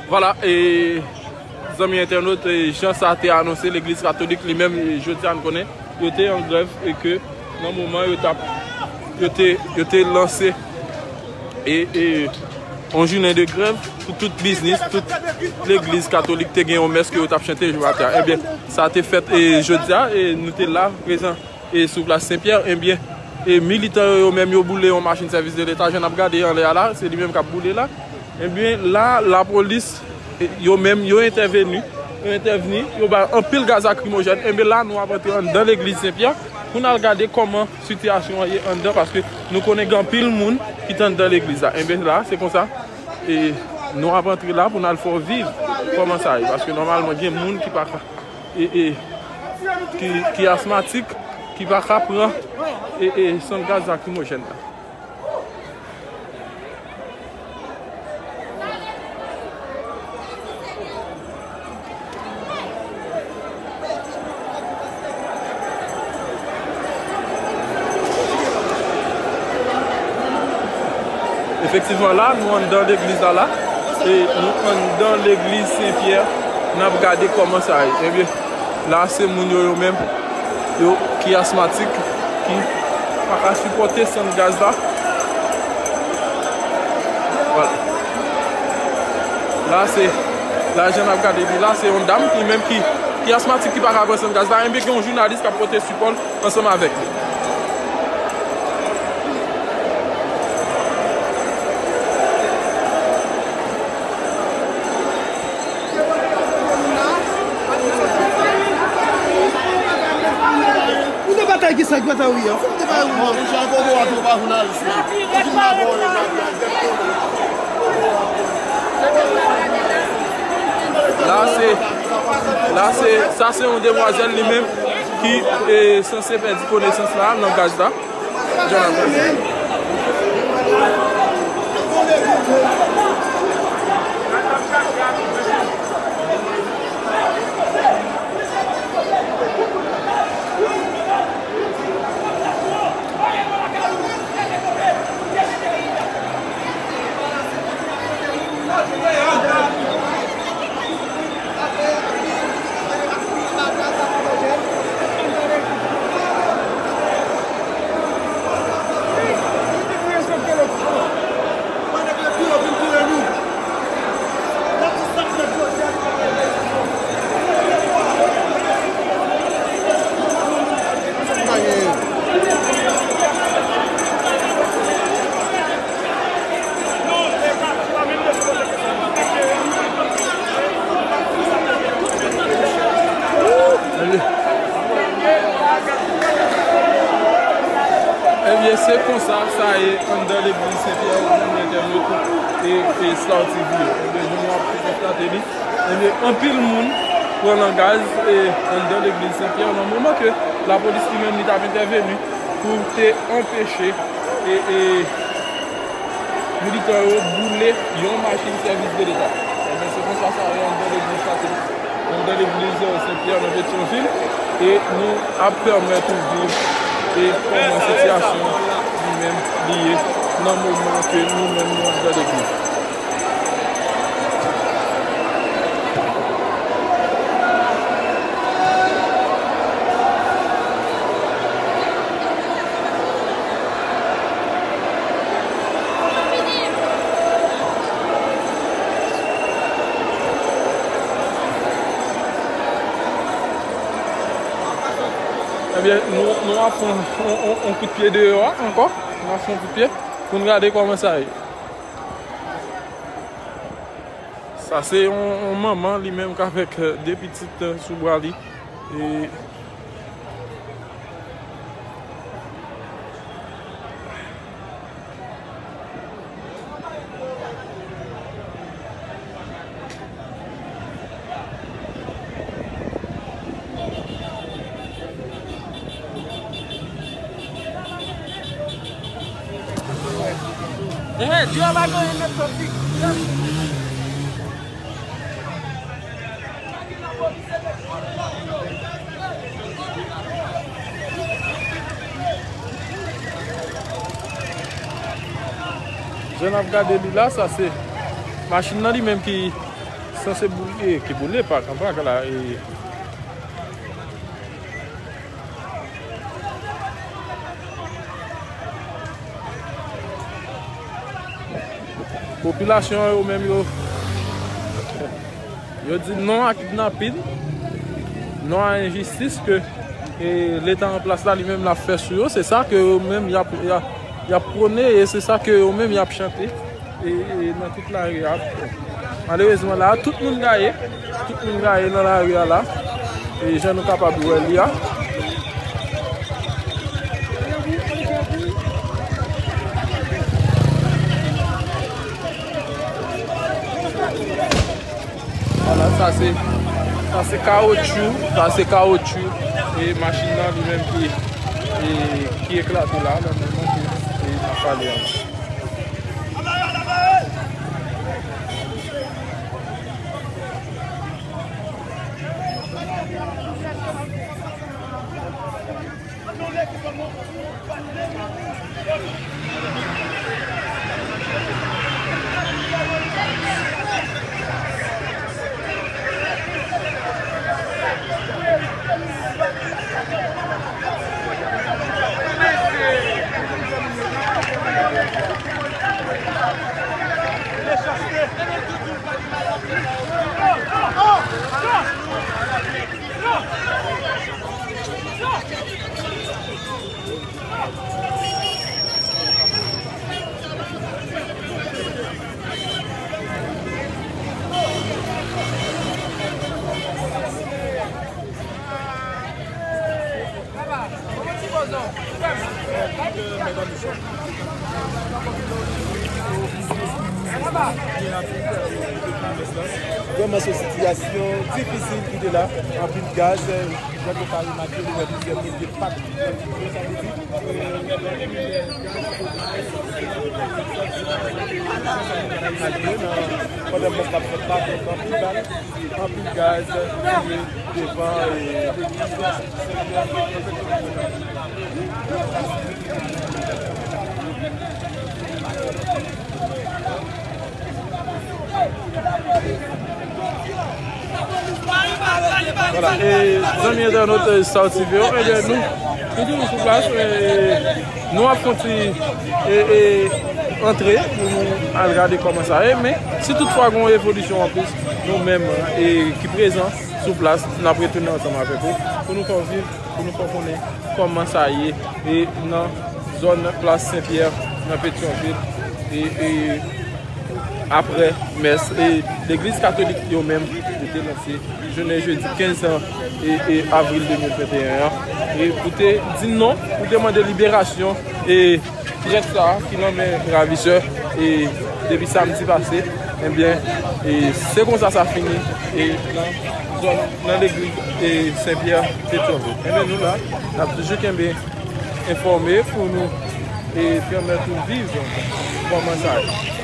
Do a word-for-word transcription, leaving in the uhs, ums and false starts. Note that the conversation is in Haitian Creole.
Vwala, e zanmi entènot, e jan sa te anonse, legliz katolik li menm, e jodi a n konnen, yo te an grèv e ke nan moman yo t ap, yo te, yo te lanse e, e yon jounen de grèv pou tout biznis, tout legliz katolik te gen yon mès ke yo t ap chante jou maten an. Ebyen, sa te fèt e jodi a, e nou te la prezan e sou plas Sen Pyè, ebyen, e militan yo, yo menm yo boule yon machin sèvis de leta, jan n ap gade anlè a la, se li menm k ap boule la. Ebyen, la, lapolis, e, yo menm, yo entèveni, yo entèvni, yo bay anpil gaz lakrimojèn. Ebyen, la, nou ap antre anndan legliz Sen Pyè pou n al gade kòman sitiyasyon an ye anndan, paske nou konnen gen anpil moun ki t anndan legliz la. Ebyen, la, se konsa, e nou ap antre la pou n al fè w viv kòman sa ye, paske nòmalman, gen moun ki pa ka e, e, ki, ki asmatik, ki pa ka pran e, e, sant gaz lakrimojèn nan. Efektivman, la, nou anndan legliz la, la. E nou anndan legliz Sen Pyè. N ap gade kòman sa ye. Ebyen, la, se moun yo, yo menm, yo ki asmatik, ki pa ka sipòte sant gaz la. Vwala. La, se, la, jan n ap gade li la, se yon dam ki menm ki, ki asmatik, ki pa ka pran sant gaz la. Ebyen, gen yon jounalis k ap pote sipò l ansanm avèk li. Ou te batay ki sa ki batay ou ye? Fòk ou te batay ou ye. Bon, ou jan kòkò a tou pa jounalis. Ou fin la bon, la se, la se, sa se yon demwazèl li menm ki, e, sanse pèdi konesans la nan gaz la. Jan ap gade. Ebyen, se konsa sa ye anndan legliz Sen Pyè, zanmi entènot e, e Star T V yo. Ebyen, jan nou ap konstate li, ebyen, anpil moun pran nan gaz e anndan legliz Sen Pyè nan moman ke lapolis li menm li t ap entèveni pou te anpeche e, e militan yo boule yon machin sèvis de leta. Ebyen, se konsa sa ye anndan legliz katolik, anndan legliz, e, Sen Pyè nan Petyonvil, e nou ap pèmèt ou viv e kòman sitiyasyon li menm li ye nan moman ke nou menm nou anndan legliz. Ebyen, nou, nou ap fè yon, yon, yon, yon kout pye deyò a ankò. Nou ap fè yon kout pye pou n gade kòman sa ye. Sa se yon, yon manman li menm k avèk, eh, de pitit, eh, sou bra li. E Jan n ap gade li la, sa se machin nan li menm ki Sa se boule, ki boule pa kanpak la. E popilasyon an, yo menm, yo, yo di non a kidnapin, non a enjistis ke, e, Leta an plas la, li menm, l ap fè sou yo. Se sa ke yo menm, y ap, y ap, y ap pwone, e se sa ke yo menm, y ap chante. E, e nan tout lari a. Malerezman la, tout moun gaye. Tout moun gaye nan lari a la. E jan nou kapab wè li a. Vwala, sa se, sa se kawotchou, sa se kawotchou e machin nan li menm ki, e, ki eklate la, nan moman ke, e, n ap pale a. Vrèman, se yon sitiyasyon difisil ki te la. Anpil gaz, jan nou ka remake, nou wè plizyè milye pak nan vide, sa vle di, pandan mòs la ap fèt la, anpil bal, anpil gaz, tire devan, e, legliz. Vwala, e, zanmi entènot, e, South T V yo, ebyen, nou, nou toujou sou plas, e, nou ap fè yon ti, e, e, antre pou nou al gade kòman sa ye, men si toutfwa gen yon evolisyon anplis, nou menm, e, ki prezan sou plas, n ap retounen ansanm avèk ou pou nou fè w viv, pou nou fè w konnen kòman sa ye, e, nan zòn Plas Sen Pyè, nan Petyonvil, e, e, apre mès, e, legliz katolik yo menm, yo te lanse jounen jedi kenz e, e, avril de mil venteyen an, e pou te di non, pou te mande liberasyon, e, prèt sa a ki nan men ravisè, e, depi samdi pase, ebyen, e, se konsa sa fini, e, nan zòn, nan legliz, e, Sen Pyè Petyonvil. Ebyen, nou la, n ap toujou kenbe enfòme pou nou, e, pèmèt ou viv kòman sa ye.